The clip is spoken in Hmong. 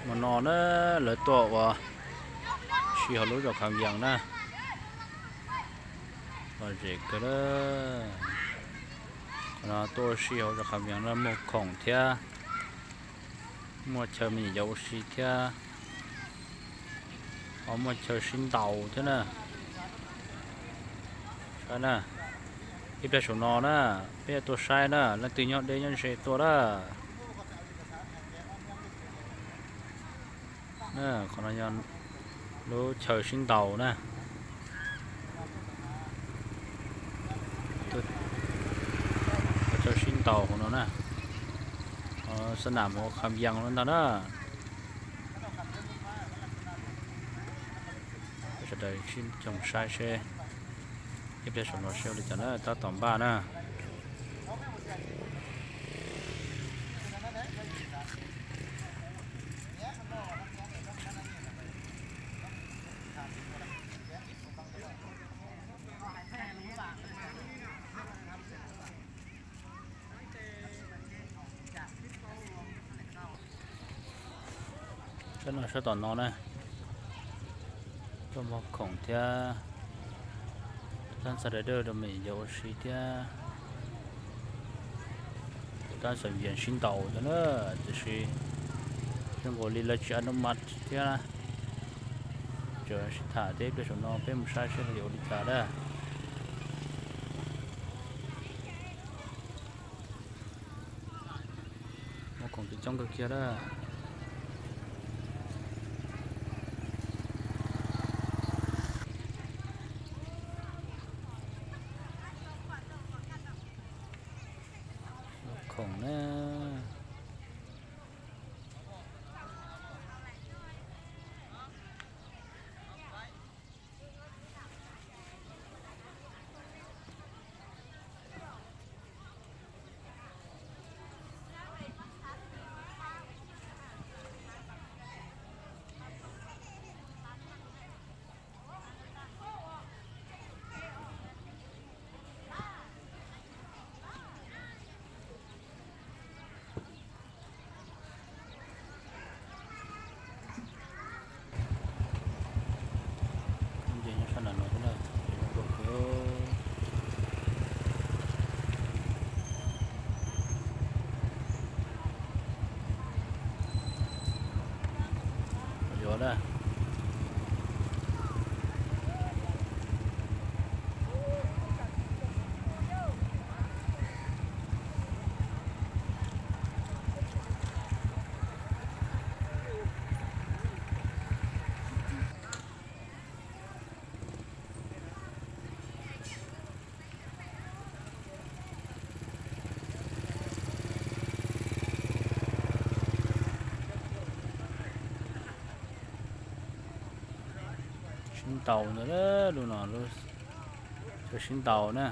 Hmo no na, lawv tuaj ua si hauv lub zos Kham Yees na. Lom zem kawg. Qhov no tuaj ua si hauv zos Kham Yees na, muag khoom thiab, muaj chaw me nyuam yaus ua si thiab, ho muaj chaw sib ntaus thiab na. Saib na, ib pliag saum no na, peb yuav tuaj saib na, leej twg nyob deb nyob ze tuaj na. Qhov no yog lub chaw sib ntaus na. Chaw sib ntaus hauv no na. Xab nam hauv Kham Yees no ntag na. Sawv daws sib koom saib seb ib pliag saum no seb ua li cas na, tab tom npaj na. Sab no sab tom no na, tuaj muag khoom thiab, tab ntxhais daim dawj rau me nyuam yaus ua si thiab. Tab xav vias sib ntaus cov na, tiam sis zoo nkaus li lawv tsis a no mas thiab na. Tseem sib tham thiab, ib pliag saum no peb mus saib seb lawv yuav ua li cas na. Muag khoom coob coob kawg kiag na. Khoom na. Nce nyob sab nram no thiab na, ces zoo nkauj kawg. Yuav na. Sib ntaus ntawd, lub no lub chaw sib ntaus na.